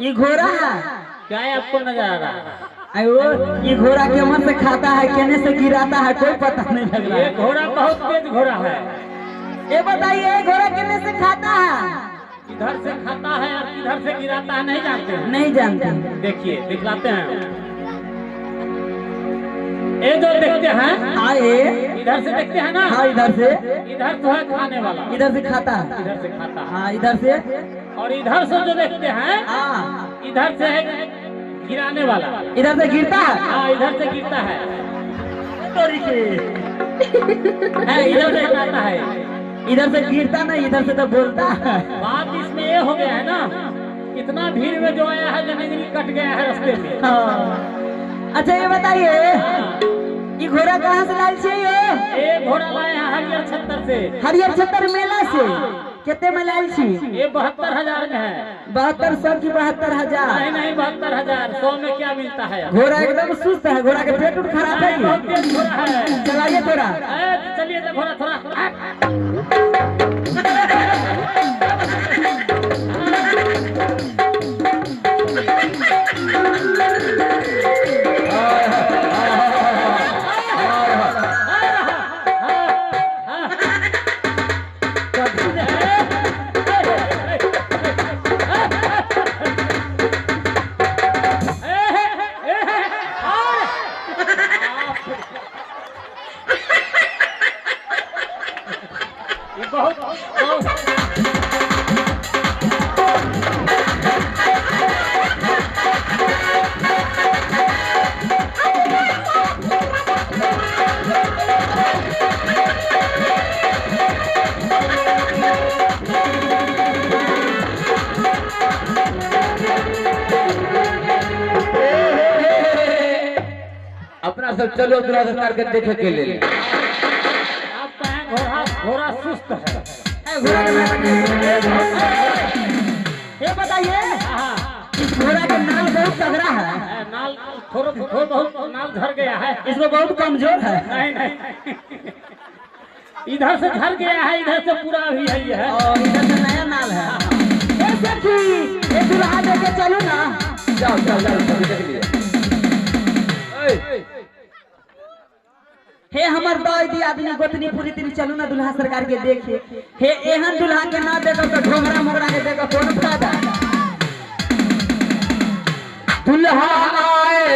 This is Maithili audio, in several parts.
ये घोड़ा है क्या है आपको नजर आ रहा है? अयो ये घोड़ा के मन से खाता है, केने से गिराता है, कोई पता नहीं लग रहा है। ये घोड़ा बहुत तेज घोड़ा है। ये बताइए घोड़ा केने से खाता है? इधर से खाता है और किधर से गिराता है नहीं जानते हैं। नहीं जानते। देखिए दिखलाते हैं। ये जो देखते हैं, हाँ ये इधर से देखते हैं ना, हाँ इधर से, इधर तो है खाने वाला, इधर से खाता है, इधर से खाता है, हाँ इधर से, और इधर से जो देखते हैं, हाँ इधर से है गिराने वाला, इधर से गिरता है, हाँ इधर से गिरता है, इधर से खाता है, इधर से गिरता नहीं, इधर से तो बोलता है। बात इसमें ये हो गया है ना, इतना भीड़ में जो आया है जमीन कट गया है रास्ते में। अच्छा ये बताइए ये घोड़ा कहाँ से लाल चाहिए? ये घोड़ा लाए हैं हरियर छत्तर से। हरियर छत्तर मेला से? कितने में लाल छी? ये 72,000 में है। 7200 की 72,000? नहीं नहीं 72,000, 100 में क्या मिलता है? घोड़ा एकदम सुस्त है, घोड़ा के पेट उठ खराब है। घोड़ा है, चलाइए थोड़ा। चलिए तो घोड़ा थोड़ा। अपना सब चलो दूल्हा सरकार के देखे के लिए। आप कहें घोड़ा घोड़ा सुस्त है। ये बताइए इस घोड़ा के नाल बहुत तगड़ा है। नाल थोड़ा थोड़ा बहुत नाल झड़ गया है, इसको बहुत कमजोर है। नहीं नहीं इधर से झड़ गया है, इधर से पूरा अभी है ये है, और इधर से नया नाल है। ए सखी ये दूल्हा लेके चलो ना। जाओ जाओ जाओ सभी देख लिए। हे हमर दाई दी आदमी गोतनी पूरी तिनी चलू ना दुल्हा सरकार के देखे। हे एहन दुल्हा के ना देखो तो ढोंगरा मोगरा के देखो कौन फायदा। दुल्हा आए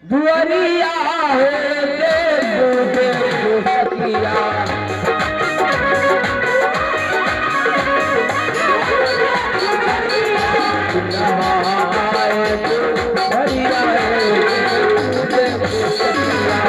दुआरिया है देखो देखो सखिया, दुल्हा आए दुआरिया है देखो सखिया।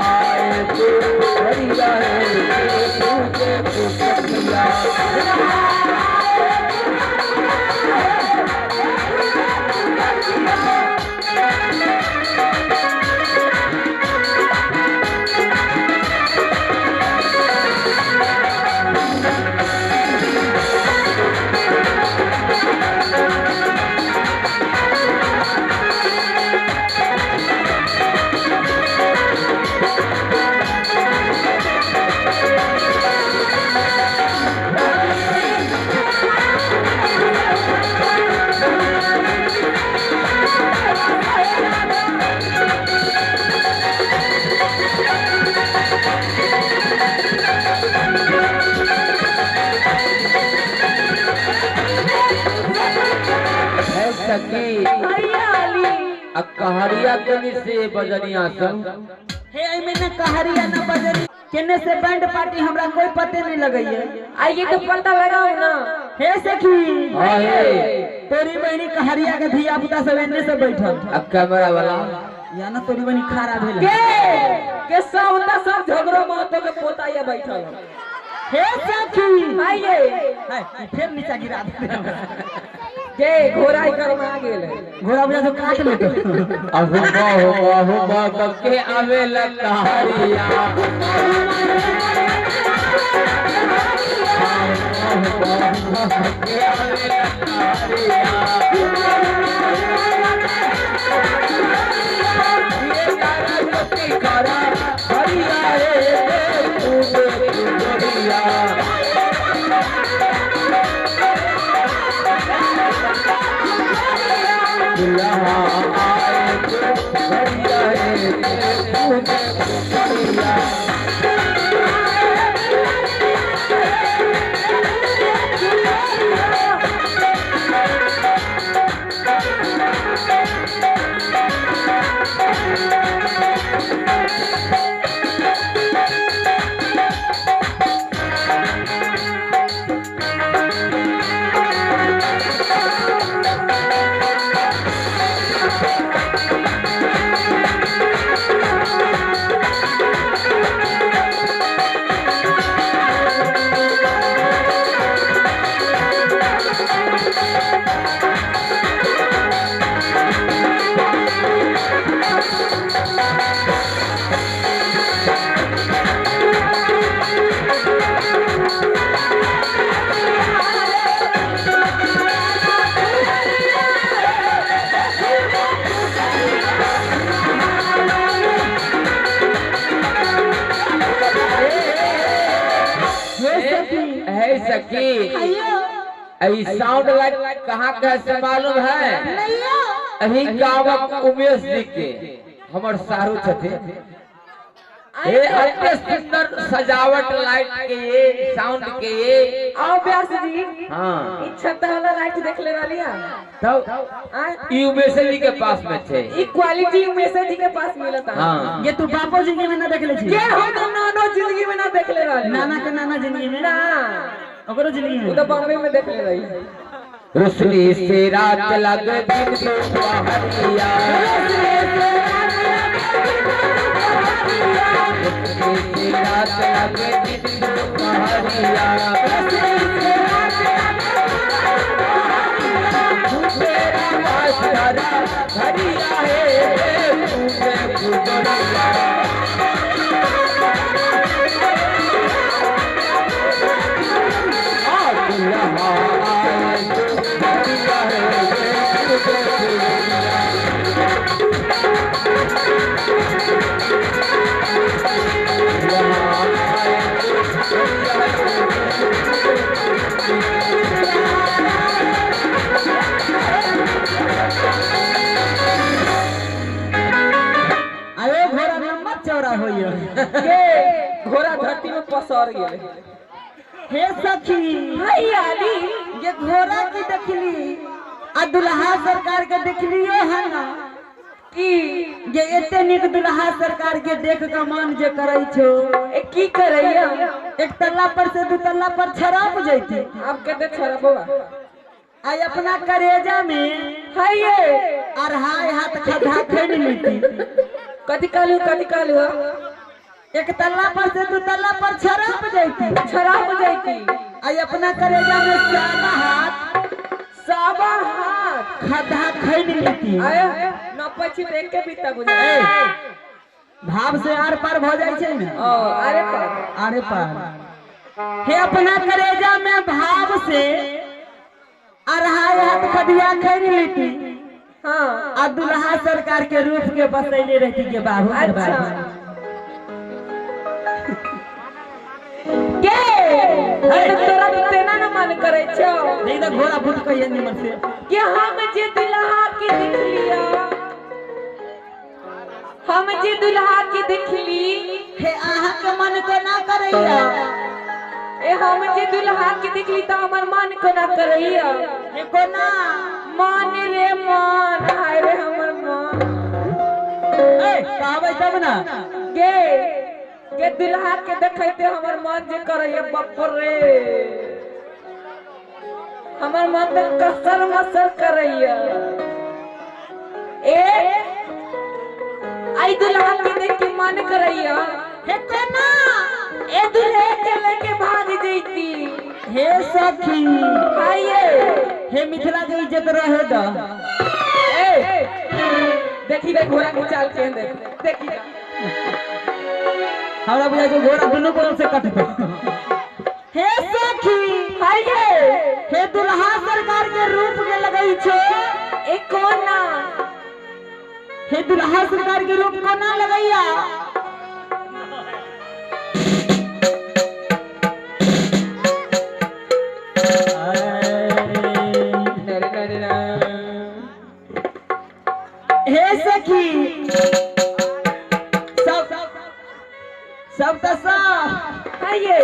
आए तो बढ़िया है। सखी आ कहरिया कनी से बजनिया सब हे एमे न कहरिया न बजनी केने से बैंड पार्टी हमरा कोई पते नहीं लगैया। आइए तो पता लगाओ ना। हे सखी हां तोरी बहनी कहरिया के धिया पुता सब एने से बैठल अब कैमरा वाला या ना तोरी बहनी खड़ा भेल के सब सब झगड़ो महतो के पोता या बैठल। हे सखी आइए हाय फिर नीचा गिरा दे के घोड़ा ही कर्म आ गेल घोड़ा बुझा तो काट लेतो। अहु बहु बहु बहु के आवेला कहरिया के आवेला कहरिया ये तारा ज्योति करा हरिया रे पूजे पूजरिया दुल्हा आए हरिया रे पूजे पूजरिया। सखी साउंड लाइट कहाँ कैसे मालूम है? अही गाँव उमेश जी के हमर सारू छथिन। ये अति सुंदर सजावट लाइट के ये साउंड के ये आओ व्यास जी। हाँ इच्छा तो वाला लाइट देख ले वाली तब ई उमेश जी के पास में छे ई क्वालिटी उमेश जी के पास मिलता। हाँ ये तू बापो जिंदगी में ना देख ले छी के हम तो नानो जिंदगी में ना देख ले वाली नाना के नाना जिंदगी में ना ओकरो जिंदगी में वो तो बॉम्बे में देख ले रही। रोशनी से रात लग दिन दोपहरिया रोशनी से रात लग दिन दोपहरिया तेरा पास हरा हरिया है पूजे पूजरिया। अरे घोड़ा लंबा चौड़ा होइए के घोड़ा धरती में पसर गेल। हे सखी हाय आली ये घोड़ा की देखली आ दुल्हा सरकार के देखलियो है ना की ये एते निक दुल्हा सरकार के देख के मन जे करै छो ए की करैया एक तल्ला पर से दू तल्ला पर छड़प जैते। अब कते छड़पबा आई अपना करेजा में हाय अढ़ाई हाथ खद्धा खैन लेती। कथी कहलू कथी कहलू? एक तल्ला पर से दू तल्ला पर छड़प जैती छड़प जैती। आई अपना करेजा में सावा हाथ खद्धा खैन लेती। आय नपै छी त एके बीता बुझा भाव से आर पार भ जाय छै ने। ओ अरे पार अरे पार हे अपना करेजा में भाव से अढ़ाई हाथ खदिया खैन लेती। हाँ आ दुल्हा सरकार के रूप के बसैले रहती के बाबू। अच्छा के तोरा तेना न मन करे छौ नहीं त घोड़ा फुट कहिए निमन से के हम जे दुल्हा के देखलिया हम जे दुल्हा के देखली हे अहाँ के मन के ना करैया ए हम जे दुल्हा के देखली त हमर मन कोना करैया। हे कोना मन रे मन, हाय रे हमर मन। ए कहबै तब ना गे के दुल्हा के देखैते हमर मन जे करैया, बाप रे हमर मन त कसर मसर करैया। ए आई दुल्हा के देख के मन करैया, हे कोना ए दुल्हे के लेके भाग जैती। हे सखी आइए हे मिथिला के इज्जत रहे द। ए देखी देख घोड़ा के चाल के देख, देखी हमरा बुझाय छै घोड़ा दुनू बगल से कटतै। हे सखी आइए हे दुल्हा सरकार के रूप के लगै छो। ए कोना हे दुल्हा सरकार के रूप कोना लगैया। हे सखी सब सब त सब आइए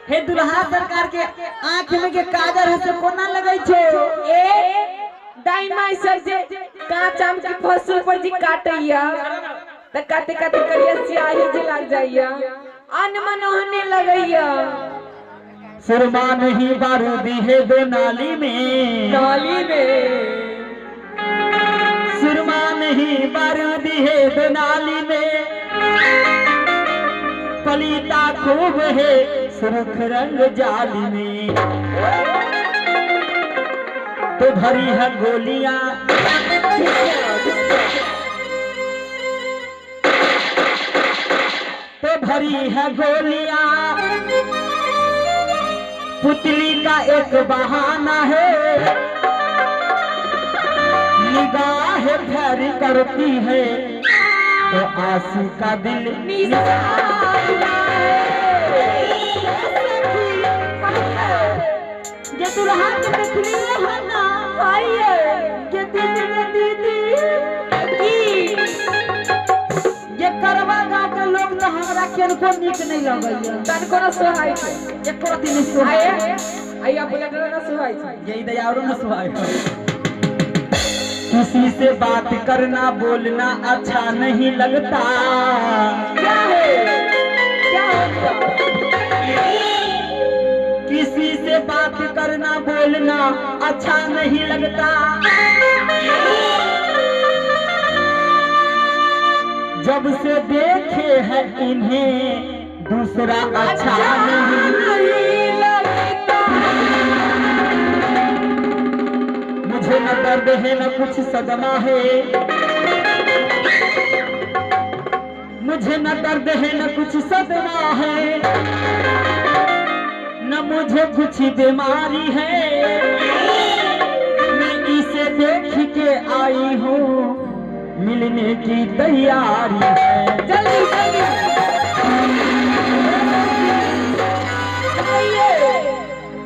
हे दुल्हा सरकार के आंख में के काजर है से कोना लगै छो। ए दाई माई सर जे कांच आम के फसल पर जी काटैया त काते काते करिया स्याही जे लाग जाइया, अनमन होने लगैया। सुरमा नहीं बारूदी है दो नाली में, नाली में सुरमा नहीं बारूदी है दो नाली में, पलीता खूब है सुर्ख रंग जाली में, तो भरी है गोलियां तो भरी है गोलियां, पुतली का एक बहाना है, निगाह फेर करती है तो आंसू का दिल निशाना है। जे दुल्हा के देखली है ना आइए जे दीदी रे दीदी की जे करवा गांव के लोग तो हमरा केनको नीक नहीं लगैया, तनको न सोहाय छै, एको रति नहीं सोहाय। आइए अपने न सोहाय छै, यही दयावरो न सोहाय। किसी से बात करना बोलना अच्छा नहीं लगता। क्या है क्या होता? किसी से बात करना बोलना अच्छा नहीं लगता, जब से देखे हैं इन्हें दूसरा अच्छा नहीं लगता। मुझे न दर्द है न कुछ सदमा है, मुझे न दर्द है न कुछ सदमा है, न मुझे कुछ बीमारी है, मैं इसे देख के आई हूँ मिलने की तैयारी है। जल्दी जल्दी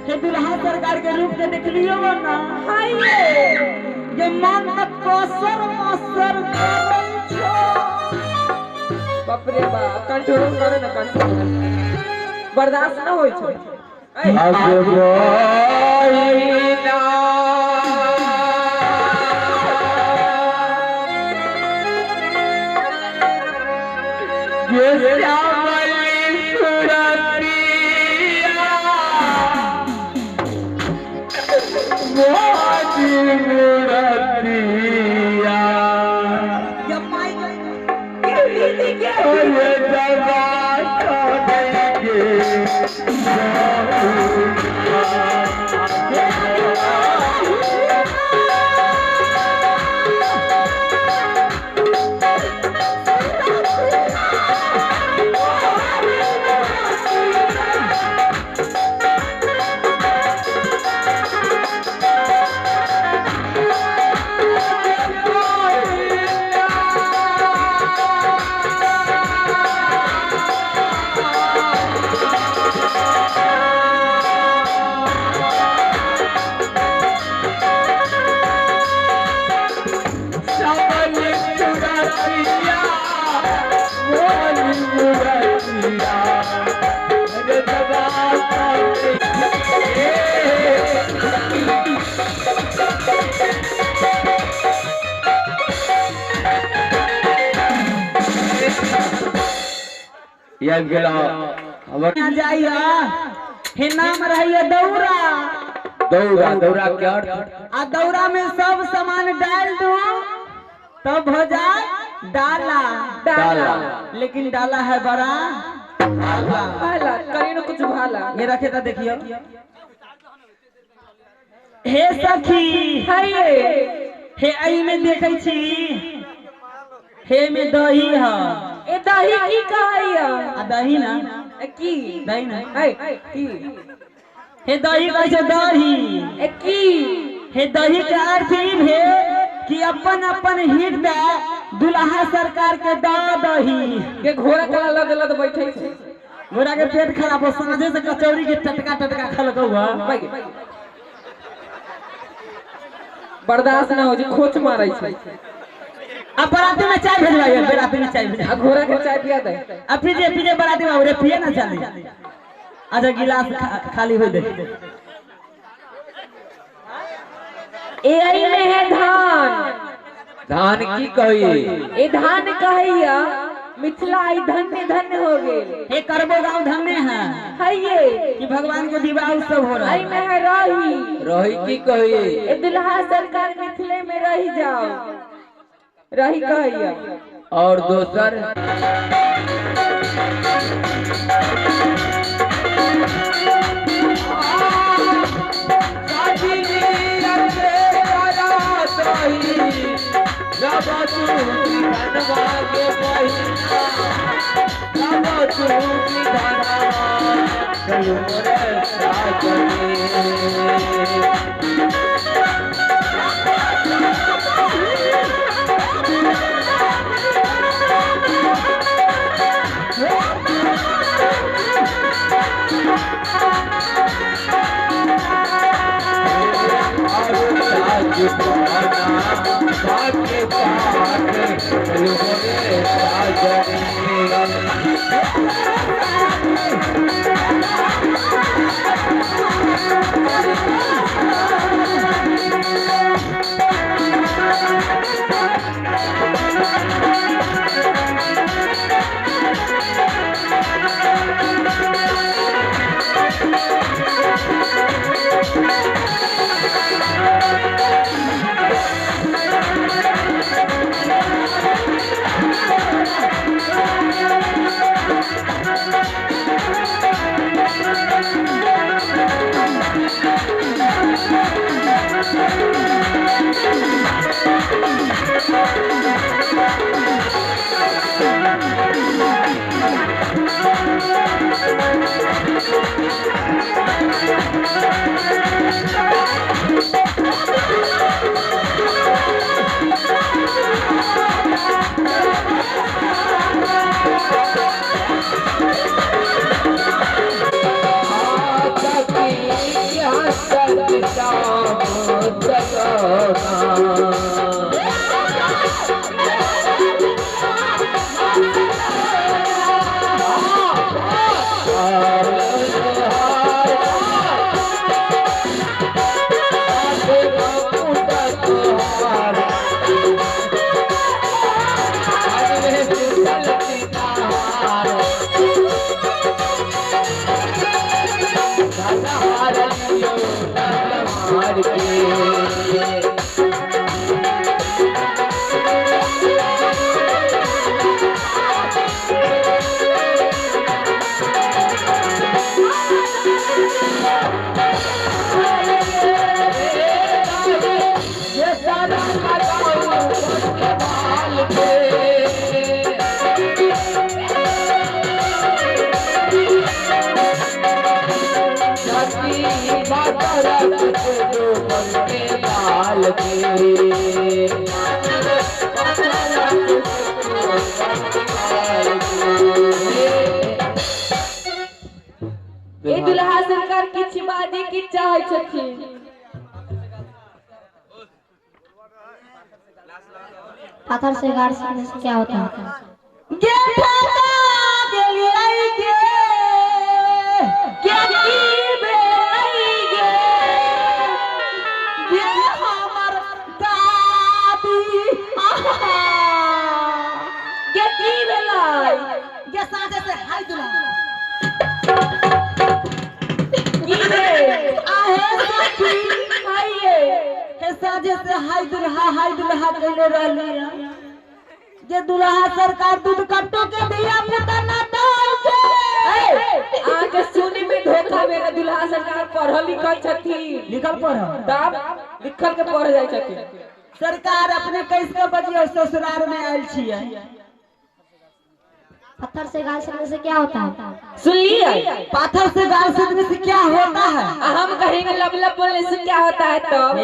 हे दुल्हा सरकार के रूप में देख लियो ना आइए ये मन तक कसर मसर करै छो। बाप रे बाप कंट्रोल करे ना, कंट्रोल बर्दाश्त ना होई छो। Oh, मूरतिया मोहनी मूरतिया अरे दबा ये गेला हमर जाइया हे नाम रहिए दौरा दौरा दौरा के अर्थ आ दौरा में सब सामान डाल दू तब हो जाए डाला डाला। लेकिन डाला है बड़ा भाला भाला करी न कुछ भाला। ये रखे था देखियो। हे सखी हये हे आई में देखै छी हे में दही है। ए दही की कहैया? आ दही ना की दही ना है की हे दही कहै छै दही ए की हे दही के अर्थ ई भेल कि अपन अपन हृदय दुल्हा सरकार के द दही के घोड़ा कला लद लद बैठे छै। घोड़ा के पेट खराब हो साँझे से कचौड़ी के टटका टटका खलकौ हुआ बर्दाश्त ना हो जे खोच मारै छै। अब बराती में चाय भेजवाइए, बराती में चाय भेजवा आ घोड़ा के चाय पिया दे। अब पीजे पीजे बराती में रे पिए ना चली। अच्छा गिलास खाली हो दे। ए आई में है धान। धान की कही? ए धान कहैया मिथिला आई धन्य धन्य हो गेल। हे करबो गांव धन्य है हये कि भगवान के विवाह उत्सव हो रहा है। आई में है रही। रही की कही? ए दुल्हा सरकार मिथिले में रही जाओ रही कहैया। और दोसर ए दुल्हा सरकार किछु बाजे की चाहै छथिन। पाथर से गाड़ सेकने से क्या होता है? गे ठका गेलियै गे, गे की भेलै गे, गे हमर दादी आहा, गे की भेलै? गे साँझे से हाय दुल्हा की भेल? आहे सखी आइए हे साँझे से हाय दुल्हा कैले रहली जे दुल्हा सरकार दूध कट्टो के दिया पुता ना दाल के। आके सुने में धोखा भेल। दुल्हा सरकार पढ़ल लिखल छथिन। लिखल पढ़ तब लिखल के पढ़ जाय छथिन। सरकार अपने कैस के बजियो ससुराल में आयल छियै। पत्थर से गाल सेकने से क्या होता है? सुन लियै? पाथर से गाल सेकने से क्या होता है? हम कहेंगे लब लब बोलने से क्या होता है? तब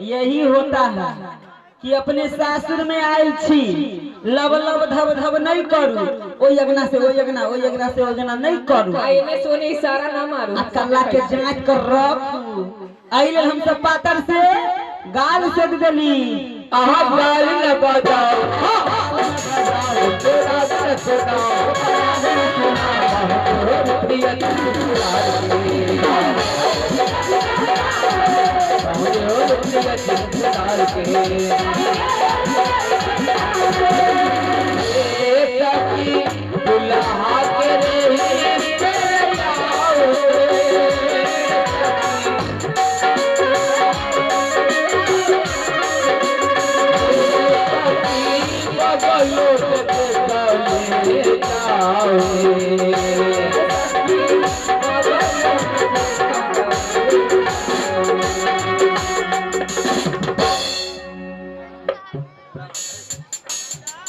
यही होता है कि अपने सासुर में आयल छी, लब लब धब धब नहीं करू, ओ यगना से ओ यगना, ओ यगना से ओ यगना नहीं करू, एने सोने इशारा ना मारू, आ कल्ला के जांच कर रखू। एहि लेल हम सब पातर से गाल सेक देली। अहाँ गाली न बजाओ, तोरा न सुनाओ, प्रिय दुल्हा के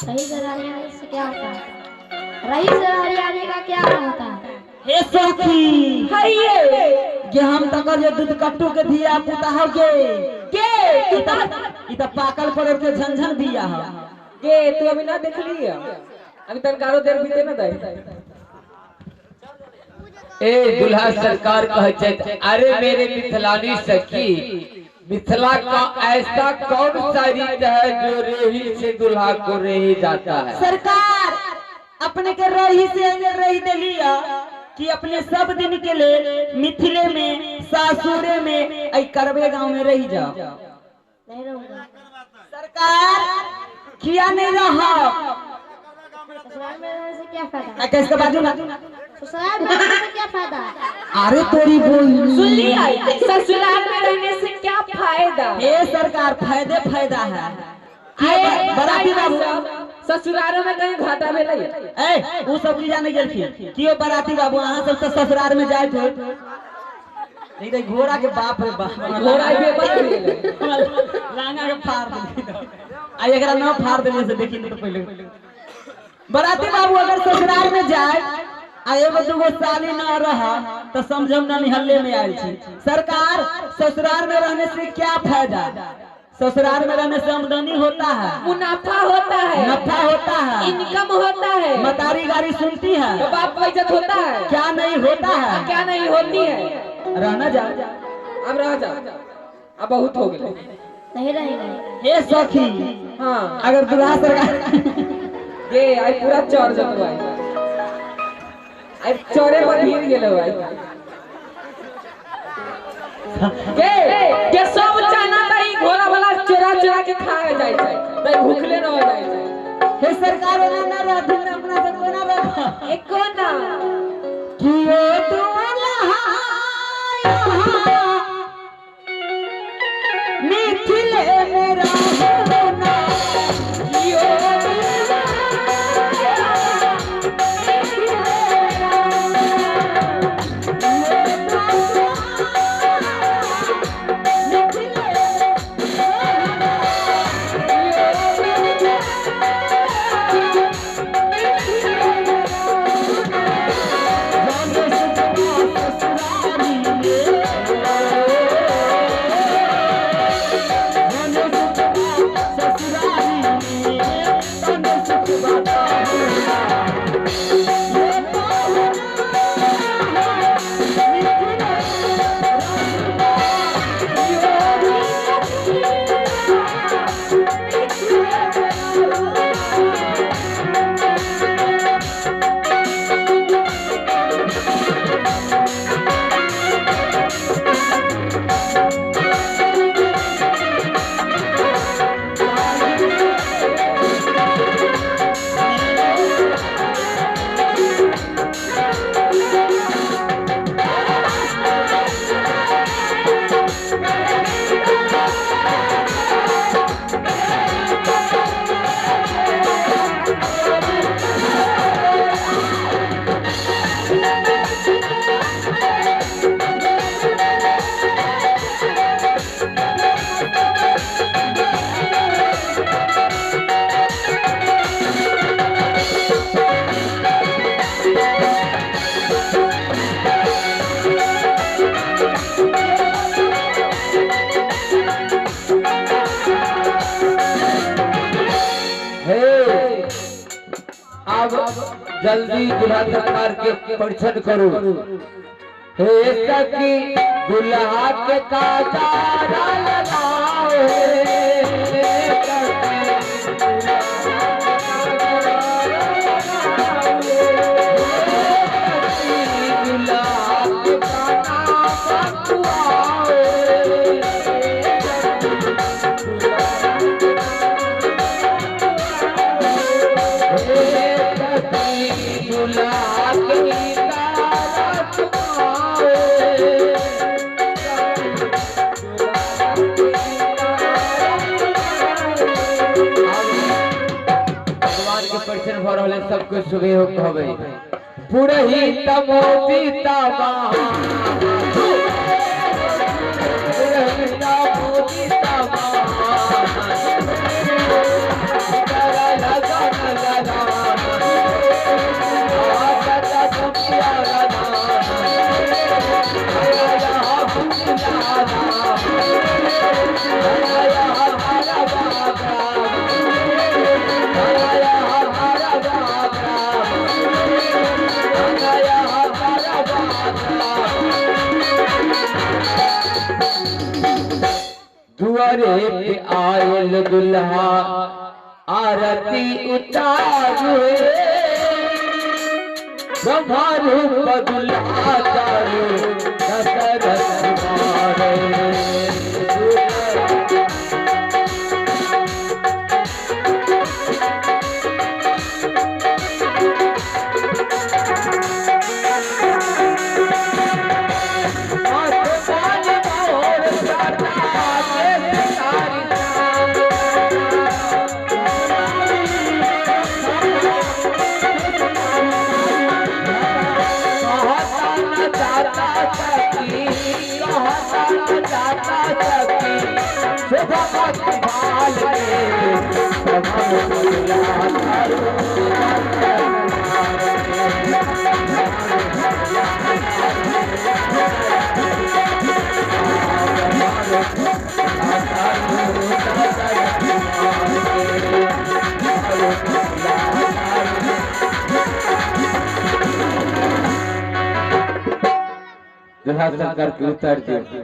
रही से हरियाणा से क्या होता है? रही से हरियाणा का क्या होता है? हे सखी हइये गे हम तकर जे दूध कट्टू के धिया पुता हो गे गे ई त पाकल पड़ल के झंझन बिया हो गे। तू अभी ना देखली, अभी तनकारो देर बीते ना दे। ए दुल्हा सरकार कहै छै, अरे मेरे मिथिलानी सखी, मिथिला का ऐसा कौन सा रीत है जो रेही से दुल्हा को रेही जाता है? सरकार अपने के रही से रही देलिया कि अपने सब दिन के लिए मिथिले में सासुरे में ऐ करबे गांव में रही जाओ। नहीं रहूंगा। सरकार किया नहीं रहा? ससुराल में रहने से क्या फायदा? कैसे बाजू ना, ससुराल में रहने से क्या फायदा? अरे तोरी बोल सुन लिया, ससुराल में रहने से क्या फायदा? ए सरकार फायदे फायदा है। बराती बाबू ससुरालों में कहीं घाटा भेलै? ए उ सब की जाने गेलखिन कियो बराती बाबू अहाँ सब त ससुराल में जाइत हो। नहीं नहीं घोड़ा के बाप रे बाप, घोड़ा के बाप लांगा के फाड़ देली आ एकरा न फाड़ देली से देखी तो पहले। बराती बाबू अगर ससुराल में जाए आ एगो दूगो साली न रहा तो समझम न निहल्ले में आयल छी। सरकार ससुराल में रहने से क्या फायदा? ससुराल में रहने से आमदनी होता है, मुनाफा होता है, नफा होता है, इनकम होता है, मतारी गाड़ी सुनती है, तो बाप को इज्जत होता है, क्या नहीं होता है, क्या नहीं होती है। रहना जाओ, अब रह जाओ, अब बहुत हो गए, नहीं रहेगा। हे सखी हाँ, अगर दुल्हा सरकार ये आई पूरा चढ़ जतो आई, आई चढ़े पर गिर गेलो आई। के सब चना तई घोड़ा वाला चोरा चोरा के खा जाय छै, तई भूखले रह जाय छै। हे सरकार ओना ना रहथिन अपना सब कोना रह एको ना कियो दुल्हा मिथिले में रहो ना, कियो अब जल्दी दुल्हा सरकार के परीक्षण करू। हे सखी दुल्हा के काजारा लगाओ, हे सखी दुल्हा के काना बतुआओ, भगवान के परिचय भ रहल है, सबके सुबह हो कहबे पुरही तमोती तमा पुरही तमोती तमा दुआरे पे आयल दुल्हा आरती उतारू, ब्रह्मा रूप दुल्हा चारू दशरथ मारे। दुल्हा शंकर के उतर दे।